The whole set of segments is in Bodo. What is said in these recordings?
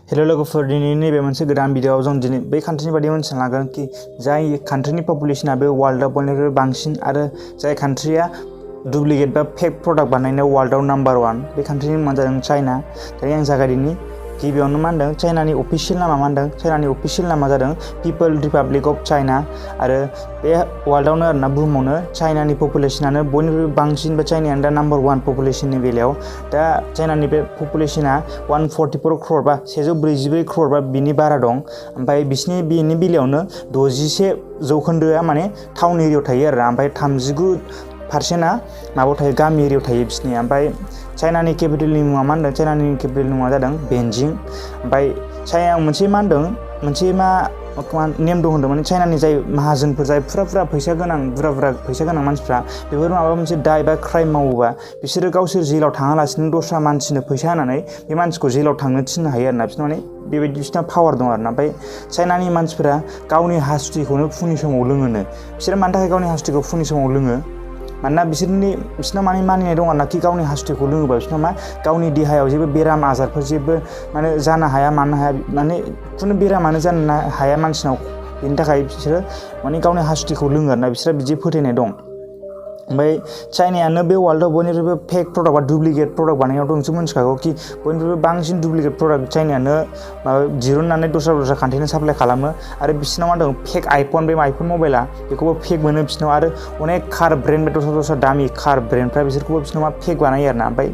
हेलो लोगोफोर, दिनैनि नैबे मोनसे गोदान भिडियोआव जों दिनै बै कान्ट्रिनि बादै मिथिनो लागोन कि जाय कान्ट्रिनि पपुलेसना बे वर्ल्डआव बयनिख्रुइबो बांसिन आरो जाय कान्ट्रिया डुप्लिकेट बा फेक प्रडाक्ट बानायनायाव वर्ल्डआव नम्बर 1 बे कान्ट्रिनि मुङा जादों चाइना। दायो आं जागायदिनि। गिबियावनो मा होनदों चाइनानि अफिसियेल नामा मा होनदों? चाइनानि अफिसियेल नामा जादों पिपल रिपाब्लिक अफ चाइना आरो बे वर्ल्डआवनो आरोना बुहुमावनो चाइनानि पपुलेसनानो बयनिख्रुइबो बांसिन बा चाइनायानो दा नम्बर 1 पपुलेसननि बेलायाव। दा चाइनानि बे पपुलेसना 144 क्रर बा 144 क्रर बा बिनि बारा दं। ओमफ्राय बिनि बेलायावनो 61% माने टाउन एरियायाव थायो आरो ओमफ्राय 39%आ माबायाव थायो, गामि एरियायाव थायो बिसनिया। ओमफ्राय चाइनानि केपिटेलनि मुङा मा होनदों? चाइनानि केपिटेलनि मुङा जादों बेइजिं। ओमफ्राय चाइनायाव मोनसे मा होनदों? मोनसे मा नेम दं होनदों, माने चाइनानि जाय माहाजोनफोर जाय बुरजा फैसा गोनां बुरजा फैसा गोनां मानसिफ्रा बेफोर माबा मोनसे दाय बा क्राइम मावोबा बिसोरो गावसोर जेलाव थाङालासिनो दस्रा मानसिनो फैसा होनानै बे मानसिखौ जेलाव थांनो थिननो हायो आरोना। बिसोर माने बेबायदि बिसोरना पावार दं आरोना। ओमफ्राय चाइनानि मानसिफोरा गावनि हासुदैखौनो फुंनि समाव लोङोनो। बिसोरो मानि थाखाय गावनि हासुदैखौ फुंनि समाव लोङो? मानोना बिसोरनाव माने मानिनाय दं आरोना कि गावनि हासुदैखौ लोङोबा बिसोरनाव मा गावनि देहायाव जेबो बेराम आजारफोर जेबो माने जानो हाया, मानो हाया, माने खुनु बेरामानो जानो हाया मानसिनाव। बेनि थाखाय बिसोरो माने गावनि हासुदैखौ लोङो आरोना। बिसोरहा बिदि फोथायनाय दं। ओमफ्राय चाइनायानो बे वर्ल्डआव बयनिख्रुइबो फेक प्रडाक्ट बा डुप्लिकेट प्रडाक्ट बानायनायाव दं। नोंसोर मिथिखागौ कि बयनिख्रुइबो बांसिन डुप्लिकेट प्रडाक्ट चाइनायानो माबा दिरुननानै दस्रा कान्ट्रिनो साप्लाय खालामो। आरो बिसोरनाव मा दं? फेक आइफन, बे आइफन मबाइला बेखौबो फेक मोनो बिसोरनाव। आरो अनेक कार ब्रेन्ड, बे दस्रा दामि कार ब्रेन्डफ्रा बिसोरखौबो बिसोरनाव मा फेक बानायो आरोना। ओमफ्राय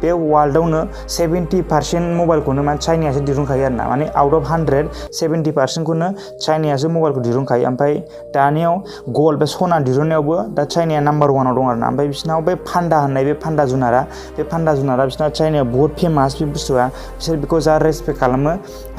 बे वर्ल्डआवनो 70% मबाइलखौनो मा चाइनायासो दिरुनखायो आरोना। माने आउट अफ 100 70%खौनो चाइनायासो मबाइलखौ दिरुनखायो। ओमफ्राय दानियाव गल्ड बे सना दिरुननायावबो दा चाइनाया नम्बर 1 दं आरोना। ओमफ्राय बिसोरनाव बे पान्डा होननाय बे पान्डा जुनारा बिसोरना चाइनायाव बहुत फेमास। बे बुस्थुआ बिसोर बेखौ जा रेसपेक्ट खालामो।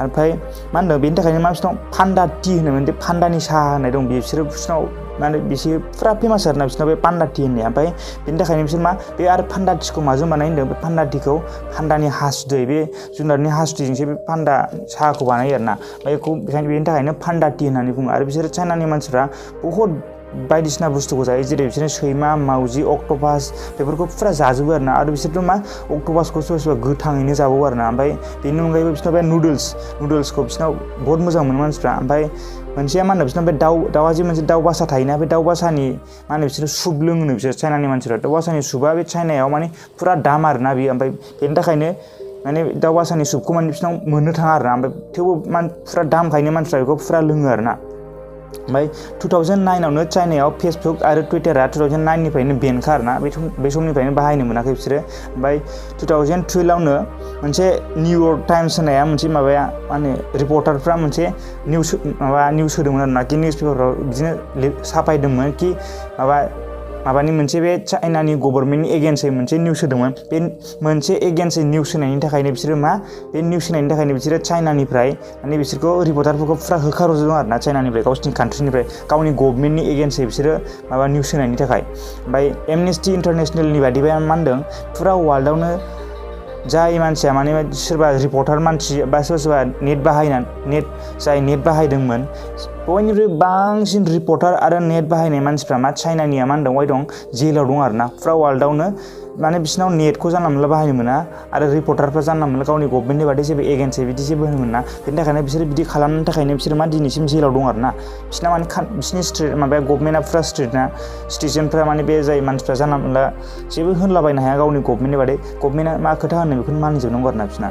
ओमफ्राय मा होनदों? बेनि थाखायनो मा बिसोरनाव पान्डा टि होनोमोन, बे पान्डानि साहा होननाय दं। बिसोरनाव माने बिसोर फुरा फेमास आरोना बिसोरनाव बे पान्डा टि होननाया। ओमफ्राय बेनि थाखायनो बिसोर मा बे आरो पान्डा टिखौ माजों बानाय होनदों? बे पान्डा टिखौ पान्डानि हासुदै, बे जुनारनि हासुदैजोंसो बे पान्डा साहाखौ बानायो आरोना। बेनि थाखायनो पान्डा टि होननानै बुङो। आरो बिसोरो चाइनानि मानसिफ्रा बहुत बायदिसिना बुस्थुखौ जायो, जेरै बिसोरो सैमा, मावजि, अक्ट'पास बेफोरखौ फुरा जाजोबो आरोना। आरो बिसोरथ' मा अक्ट'पासखौ सोरबा गोथाङैनो जाबावो आरोना। ओमफ्राय बेनि अनगायैबो बिसोरनाव बे नुडल्सखौ बिसोरनाव बहुत मोजां मोनो मानसिफ्रा। ओमफ्राय मोनसेया मा होनो? बिसोरनाव बे दाउआ जे मोनसे दाउ बासा थायोना, बे दाउ बासानि मा होनो? बिसोरो सुप लोङोनो बिसोर चाइनानि मानसिफ्रा। दाउ बासानि सुपआ बे चाइनायाव माने फुरा दाम आरोना बेयो। ओमफ्राय बेनि थाखायनो माने दाउ बासानि सुपखौ माने बिसोरनाव मोननो थाङा आरोना। ओमफ्राय थेवबो फुरा दामखायनो मानसिफ्रा बेखौ फुरा लोङो आरोना। ओमफ्राय 2009आवनो चाइनायाव फेसबुक आरो टुइटारा 2009निफ्रायनो बेनखा आरोना। बे समनिफ्रायनो बाहायनो मोनाखै बिसोरो। ओमफ्राय 2012आवनो मोनसे निउयर्क टाइम्स होननाया मोनसे माबाया मा होनो? रिपर्टारफ्रा मोनसे निउस होदोंमोन आरोना कि निउस पेपारफ्राव बिदिनो साफायदोंमोन कि माबानि मोनसे बे चाइनानि गभर्नमेन्टनि एगेन्स्टै मोनसे निउस होदोंमोन। बे मोनसे एगेन्स्टै निउस होनायनि थाखायनो बिसोरो मा बे निउस होनायनि थाखायनो बिसोरो चाइनानिफ्राय माने बिसोरखौ रिपर्टारफोरखौ फुरा होखारहरजोबदों आरोना चाइनानिफ्राय, गावसिनि कान्ट्रिनिफ्राय, गावनि गभर्नमेन्टनि एगेन्स्टै बिसोरो माबा निउस होनायनि थाखाय। ओमफ्राय एमनेस्टि इन्टारनेसनेलनि बायदिबा मा होनदों? फुरा वर्ल्डआवनो जाय मानसिया माने सोरबा रिपर्टार मानसि बा सोरबा नेट बाहायदोंमोन, बयनिख्रुइ बांसिन रिपर्टार आरो नेट बाहायनाय मानसिफ्रा मा चाइनानिया मा होनदों? दं जेलाव दं आरोना। फुरा वर्ल्डआवनो माने बिसोरनाव नेटखौ जानला मोनला बाहायनो मोना आरो रिपर्टारफ्रा जानला मोनला गावनि गभर्नमेन्टनि बादै जेबो एगेन्स्टै बिदि जेबो होनो मोना। बेनि थाखायनो बिसोरो बिदि खालामनो थाखायनो बिसोर मा दिनैसिम जेलाव दं आरोना। बिसोरना माने बिसोरनि माबाया गभर्नमेन्टआ फुरा स्ट्रिक्ट ना। सिटिजेनफ्रा माने बे जाय मानसिफ्रा जानला मोनला जेबो होनलाबायनो हाया गावनि गभर्नमेन्टनि बादै। गभर्नमेन्टआ मा खोथा होनो बेखौनो मानिजोबनांगौ आरोना बिसोरना।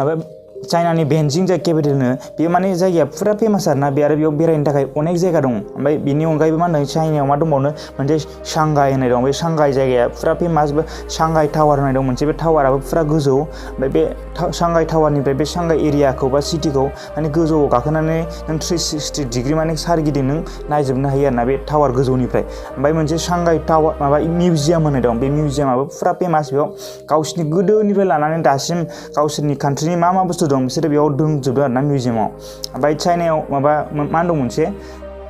ओमफ्राय चाइनानि बेइजिं जाय केपिटेल होनो, बेयो माने जायगाया फुरा फेमास आरोना। बे आरो बेयाव बेरायनो थाखाय अनेक जायगा दं। ओमफ्राय बेनि अनगायैबो मा होनदों? चाइनायाव मा दंबावनो? मोनसे सांघाई होननाय दं। बे सांघाई जायगाया फुरा फेमास। सांघाई टावार होननाय दं मोनसे, बे टावाराबो फुरा गोजौ। ओमफ्राय बे सांघाई टावारनिफ्राय बे सांघाई एरियाखौ बा सिटिखौ माने गोजौआव गाखोनानै नों 360 डिग्रि माने सारिगिदिं नों नायजोबनो हायो आरोना बे टावार गोजौनिफ्राय। ओमफ्राय मोनसे सांघाई टावार मिउजियाम होननाय दं। बे मिउजियामाबो फुरा फेमास। बेयाव गावसिनि गोदोनिफ्राय लानानै दासिम गावसोरनि कान्ट्रिनि मा बुस्थु दं बिसोरो बेयाव दोनजोबदों आरोना मिउजियामाव। ओमफ्राय चाइनायाव मा दं? मोनसे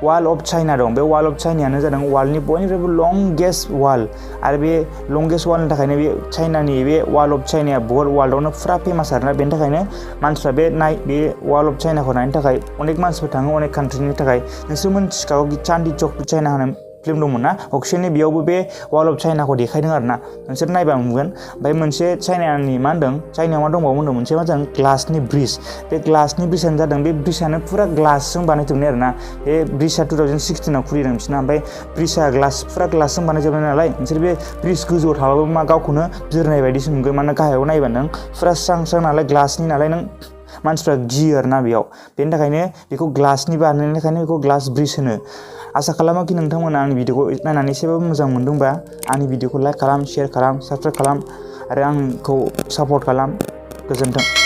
वाल अफ चाइना दं। बे वाल अफ चाइनायानो जादों वर्ल्डनि बयनिफ्रायबो लंगेस्ट वाल। आरो बे लंगेस्ट वालनि थाखायनो बे चाइनानि बे वाल अफ चाइनाया वर्ल्डआवनो फुरा फेमास आरोना। बेनि थाखायनो मानसिफ्रा बे वाल अफ चाइनाखौ नायनो थाखाय अनेक मानसिफोर थाङो, अनेक कान्ट्रिनि थाखाय। नोंसोर मिथिखागौ कि चान्दी चौक टु चाइना होनो फिल्म दंमोन ना अक्सिजेननि बेयावबो बे वाल अफ चाइनाखौ देखायदों आरो ना नोंसोर नायबा नुगोन ओमफ्राय मोनसे चाइनानि मा होनदों चाइनायाव मा दंबावो होनदों मोनसे मा जादों ग्लासनि ब्रिज बे ग्लासनि ब्रिजआनो जादों बे ब्रिजआनो फुरा ग्लासजों बानायजोबनाय आरो ना बे ब्रिजआ 2016 खुलिदों बिसोरना ओमफ्राय ब्रिजआ फुरा ग्लासजों बानायजोबनाय नालाय नोंसोर बे ब्रिज गोजौआव थाबाबो मा गावखौनो बिरनाय बायदिसो मोनगोन माने गाहायाव नायबा नों फुरा स्रां नालाय ग्लासनि नालाय नों मानसिफ्रा गियो आरोना बेयाव बेनि थाखायनो बेखौ ग्लासनि बानायनायनि थाखायनो बेखौ ग्लास ब्रिज होनो आसा खालामो कि नोंथांमोना आंनि भिडिअखौ नायनानै एसेबाबो मोजां मोनदोंबा आंनि भिडिअखौ लाइक खालाम शेयार खालाम साबस्क्राइब खालाम आरो आंखौ सापर्ट खालाम गोजोन्थों।